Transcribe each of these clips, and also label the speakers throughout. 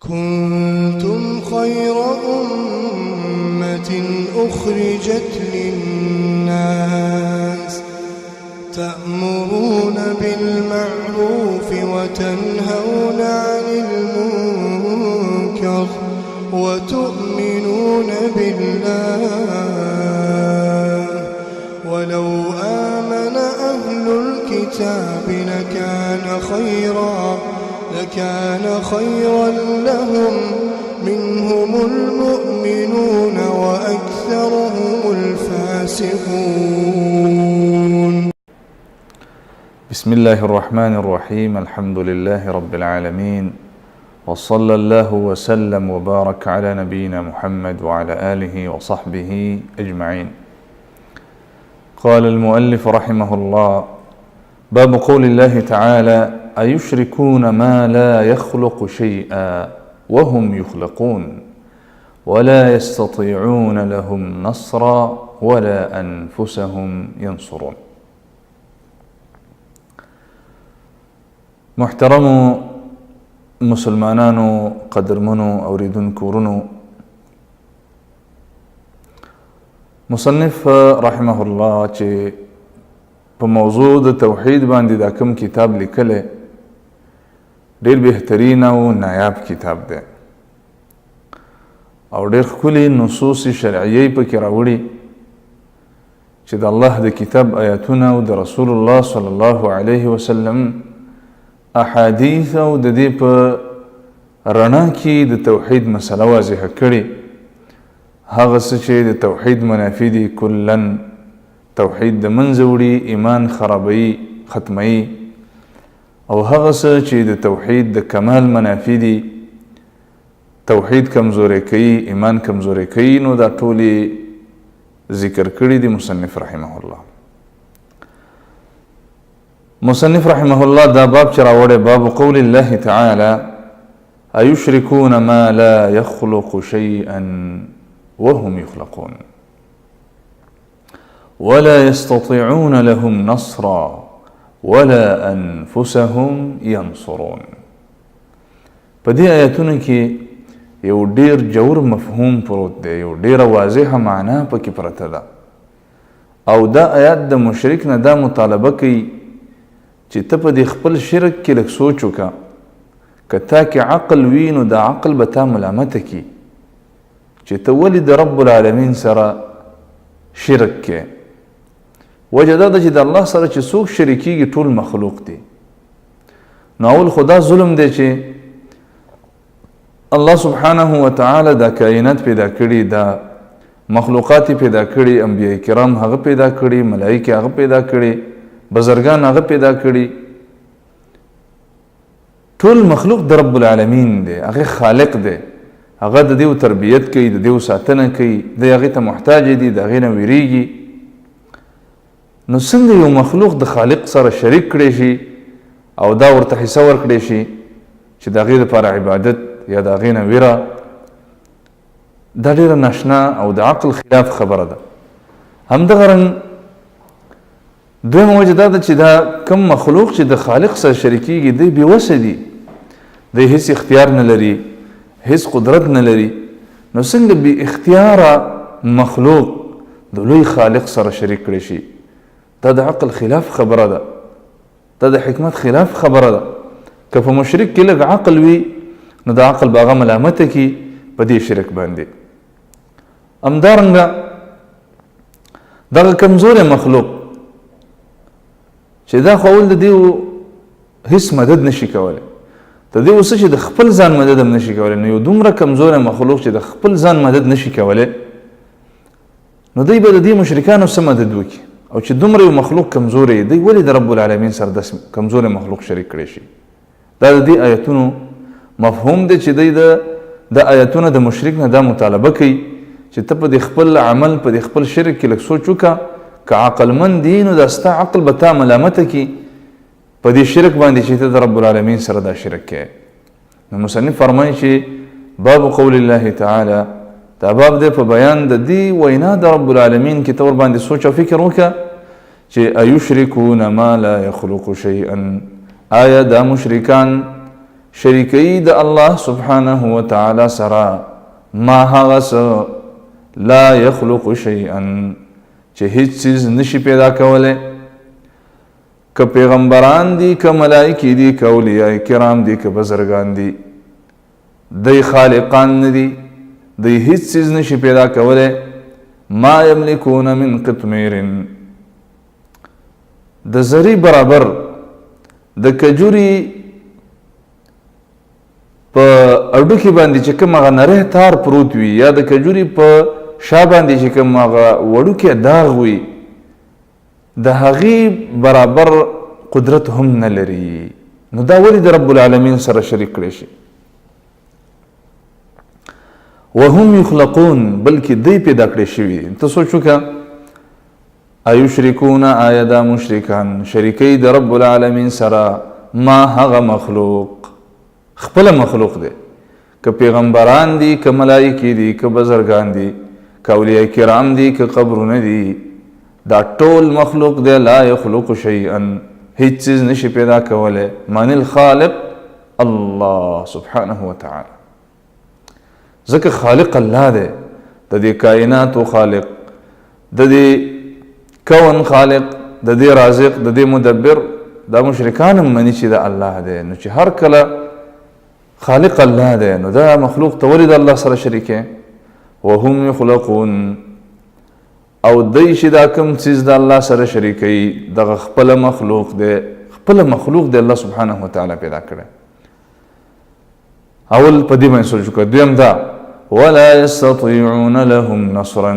Speaker 1: كنتم خير أمة أخرجت للناس تأمرون بالمعروف وتنهون عن المنكر وتؤمنون بالله ولو آمن أهل الكتاب لكان خيرا لهم منهم المؤمنون وأكثرهم الفاسقون.
Speaker 2: بسم الله الرحمن الرحيم. الحمد لله رب العالمين، وصلى الله وسلم وبارك على نبينا محمد وعلى آله وصحبه أجمعين. قال المؤلف رحمه الله: باب قول الله تعالى: أيشركون ما لا يخلق شيئا وهم يخلقون ولا يستطيعون لهم نصرا ولا أنفسهم ينصرون. محترمو مسلمانانو، قدرمنو اوریدونکو ورونو، مصنف رحمه الله چې په موضوع د توحید باندې دا کوم کتاب لیکلی، ډیر بهترین او نایاب کتاب دی او ډیر ښکلي نصوص شرعیه پکې راوړي چې د الله د کتاب آیاتونه او د رسول الله صلی الله علیه وسلم احادیث او د دې په رڼا کې د توحید مسله واضحه کړي. هغه څه چې د توحید منافي دي، کلاً توحید د منځه وړي، ایمان خرابوي، ختموي، او هغه څه چې د توحید د کمال منافي دي، توحید کمزوری کوي، ایمان کمزوری کوي، نو دا ټولې ذکر کړي دي مصنف رحمه الله. مصنف رحمه الله دا باب چې راوړی، باب قول الله تعالی: أيشركون ما لا يخلق شيئا وهم يخلقون ولا يستطيعون لهم نصرا ولا أنفسهم ينصرون. په دې آیتونو کې یو ډیر جور مفهوم پروت دی، یو ډیره واضحه معنا پکې پرته ده. او دا آیات د مشرک نه دا مطالبه کوي چې ته په دې خپل شرک کې لږ سوچ وکړه، که تا کې عقل وي نو دا عقل به تا ملامته کړي چې ته ولې د رب العالمین سره شرک کې. وجه دا ده چې د الله سره چې څوک شریکیږي ټول مخلوق دي. نو اول خو دا ظلم دی چې الله سبحانه وتعالی دا کائنات پیدا کړي، دا مخلوقات پیدا کړي، انبیاء کرام هغه پیدا کړي، ملائکې هغه پیدا کړي، بزرګان هغه پیدا کړي، ټول مخلوق د رب العالمین دی، هغه خالق دی، هغه د دیو تربیت کوي، د دیو ساتنه کوي، دی هغې ته محتاج دی، د هغې نه ویریږي. نو څنګه یو مخلوق د خالق سره شریک کړی شي او دا ورته حصه ورکړی شي چې د هغې دپاره عبادت یا د هغې نه ویره؟ دا ډېره ناشنا او د عقل خلاف خبره ده. همدغه رنګ دویمه وجه دا ده چې دا کم مخلوق چې د خالق سره شریکیږي، دی بې وسه دي، دی هیڅ اختیار نه لري، هیڅ قدرت نه لري. نو څنګه بې اختیاره مخلوق د لوی خالق سره شریک کړی شي؟ دا د عقل خلاف خبره ده، دا د حکمت خلاف خبره ده. که په مشرک کې لږ عقل وي نو د عقل به هغه ملامته کړي په دې شرک باندې. همدارنګه دغه کمزوری مخلوق چې دا خو اول د دیو هیڅ مدد نشي کولی، د دې اوس چې د خپل ځان مدد هم نشي کولی، نو یو دومره کمزوری مخلوق چې د خپل ځان مدد نشي کولی، نو دی به د دې مشرکانو څه مدد وکړي؟ او چې دومره یو مخلوق کمزوری دی، ولې د رب العالمین سره داسې کمزوری مخلوق شریک کړی شي؟ دا د دې آیتونو مفهوم دی چې دی د آیتونه د مشرک نه دا مطالبه کوي چې ته په دې خپل عمل، په دې خپل شرک کې لږ سوچ وکړه، که عقلمند دی نو دا ستا عقل به تا ملامته کړي په دې شرک باندې چې ته د رب العالمین سره دا شرک کوې. نو مصنف فرمایي چې باب قول الله تعالی، دا باب دی په بیان د دې وینا د رب العالمین کې ته ورباندې سوچ او فکر وکړه چې ایشرکون ما لا یخلق شیئا، آیا دا مشرکان شریکوي د الله سبحانه وتعالی سره ما هغه څه لا یخلق شیئا چې هیڅ څیز نشي پیدا کولی، که پیغمبران دي، که ملائکې دي، که اولیاء کرام دي، که بزرګان دي، دی خالقان نه دي، دی هیڅ څیز نشي پیدا کولی. ما یملکون من قطمیر، د ذرې برابر د کجوري په اډوکي باندې چې کوم هغه نری تار پروت وي، یا د کجوري په شا باندې چې کوم هغه وړوکی داغ وي، د هغې برابر قدرت هم نه لري. نو دا ولې د رب العالمین سره شریک کړی شي؟ وهم یخلقون، بلکې دی پیدا کړی شوي دي. ته سوچ وکړه، ایشرکون، آیا دا مشرکان شریکوي د رب العالمین سره ما هغه مخلوق، خپله مخلوق دی، که پیغمبران دي، که ملایکې دي، که بزرګان دي، که اولیاء کرام دي، که قبرونه دي، دا ټول مخلوق دی. لا یخلق شیئا، هیڅ څیز نشي پیدا کولی. من الخالق؟ الله سبحانه وتعالی. ځکه خالق الله دی، د دې کائناتو خالق، د دې کون خالق، د دې رازق، د دې مدبر. دا مشرکان هم مني چې دا الله دی. نو چې هر کله خالق الله دی، نو دا مخلوق ته ولې د الله سره شریکې؟ وهم یخلقون، او دی چې دا کوم څیز د الله سره شریکوي دغه خپله مخلوق دی، خپله مخلوق دی الله سبحانه وتعالی پیدا کړی. اول په دې باندې سوچ وکړه. دویم دا ولا یستطیعون لهم نصرا،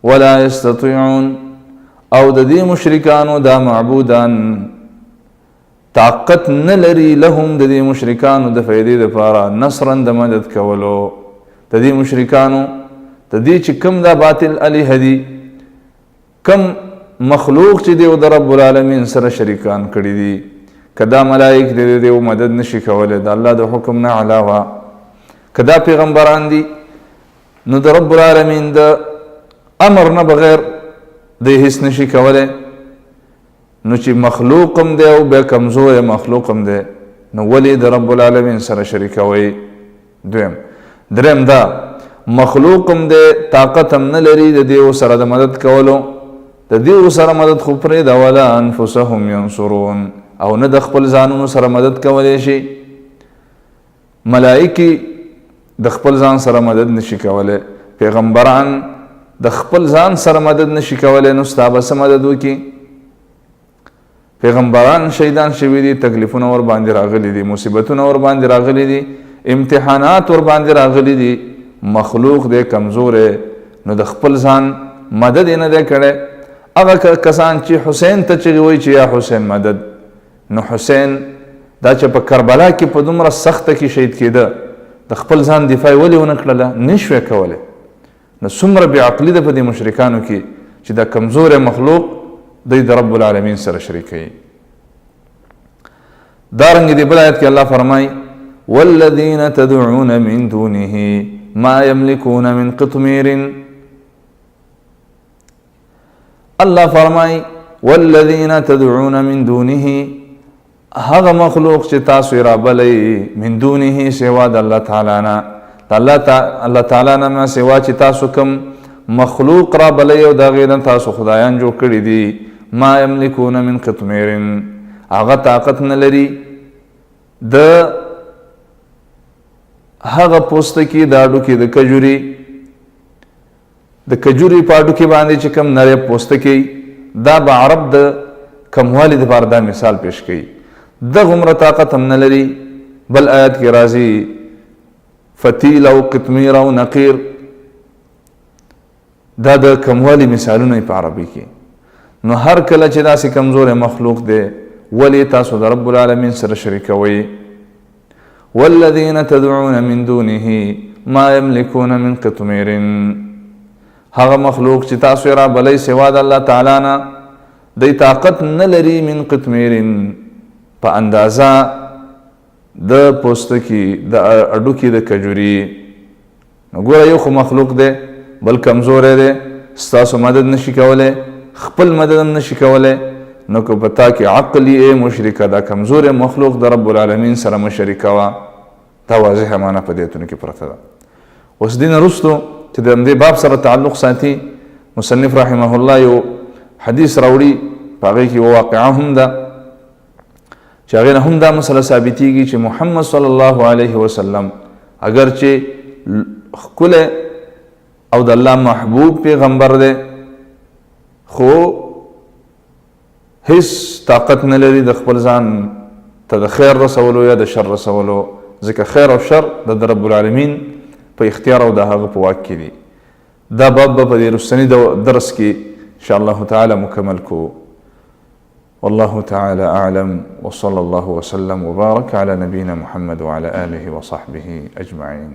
Speaker 2: ولا یستطیعون، او د دې مشرکانو دا معبودان طاقت نه لري لهم د دې مشرکانو د فایدې دپاره نصرا د مدد کولو. د دې مشرکانو د دې چې کوم دا باطل الهه دي، کوم مخلوق چې دی د رب العالمین سره شریکان کړي دي، که دا ملائک دی د دیو مدد نشي کولی د الله د حکم نه علاوه، که دا پیغمبران دي نو د رب العالمین د امر نه بغیر دی هیڅ نشي کولی. نو چې مخلوق هم دی او بیا کمزوری مخلوق هم دی، نو ولې د رب العالمین سره شریکوي؟ دویم. دریم دا مخلوق هم دی، طاقت هم نه لري د دیو سره د مدد کولو، د دیو سره مدد خو پرېږده، ولا انفسهم ینصرون، او نه د خپل ځانونو سره مدد کولی شي. ملائکې د خپل ځان سره مدد نشي کولی، پیغمبران د خپل ځان سره مدد نشي کولی، نو ستا به څه مدد وکړي؟ پیغمبران شهیدان شوي دي، تکلیفونه ورباندې راغلي دي، مصیبتونه ورباندې راغلي دي، امتحانات ورباندې راغلي دي، مخلوق دی کمزوری، نو د خپل ځان مدد یې نه دی کړی. هغه کسان چې حسین ته چغې وایي چې یا حسین مدد، نو حسین دا چې په کربلا کې په دومره سخته کې شهید کېده، د خپل ځان دفاع یې ولې ونه کړله؟ نه شوی کولی. نو څومره بې عقلي ده په دې مشرکانو کې چې دا کمزوری مخلوق دی د رب العالمین سره شریکوي. دارنګ دې بل آیت کې الله فرمایي والذین تدعون من دونه ما یملکون من قطمیر. الله فرمایي والذین تدعون من دونه، هغه مخلوق چې تاسو یې رابلئ من دونه سوا د الله تعالی نه، د الله تعالی نه ما سوا چې تاسو کوم مخلوق رابلئ او د هغې نه تاسو خدایان جوړ کړي دي، ما یملکون من قطمیر، هغه طاقت نه لري د هغه پوستکي د هډوکي د کجوري، د کجوري په هډوکي باندې چې کوم نری پوستکی، دا به عرب د کموالي دپاره دا مثال پیش کوي، دغومره طاقت هم نه لري. بل آیت کې راځي فتیل او قطمیر او نقیر، دا د کموالي مثالونه په عربي کې. نو هر کله چې داسې کمزوری مخلوق دی، ولې تاسو د رب العالمین سره شریکوئ؟ والذین تدعون من دونه ما یملکون من قطمیر، هغه مخلوق چې تاسو یې رابلئ سوا د الله تعالی نه، دی طاقت نه لري من قطمیر په اندازه د پوستکي د هډوکي د کجوري. نو ګوره یو خو مخلوق دی، بل کمزوری دی، ستاسو مدد نشي کولی، خپل مدد هم نشي کولی، نو که په تا کې عقل یې ای مشرکه، دا کمزوری مخلوق د رب العالمین سره مه شریکوه. دا واضحه معنا په دې ایتونو کې پرته ده. اوس دې نه وروسته چې د همدې باب سره تعلق ساتي، مصنف رحمه الله یو حدیث راوړي، په هغې کې یوه واقعه هم ده چې هغې نه هم دا مسله ثابتېږي چې محمد صلی الله علیه وسلم اګر چې ښکلی او د الله محبوب پیغمبر دی، خو هیڅ طاقت نه لري د خپل ځان ته د خیر رسولو یا د شر رسولو، ځکه خیر او شر د رب العالمین په اختیار او د هغه په واک کې دي. دا باب به په دې وروستني درس کې ان شاء الله تعالی مکمل کو. والله تعالى أعلم، وصلى الله وسلم وبارك على نبينا محمد وعلى آله وصحبه أجمعين.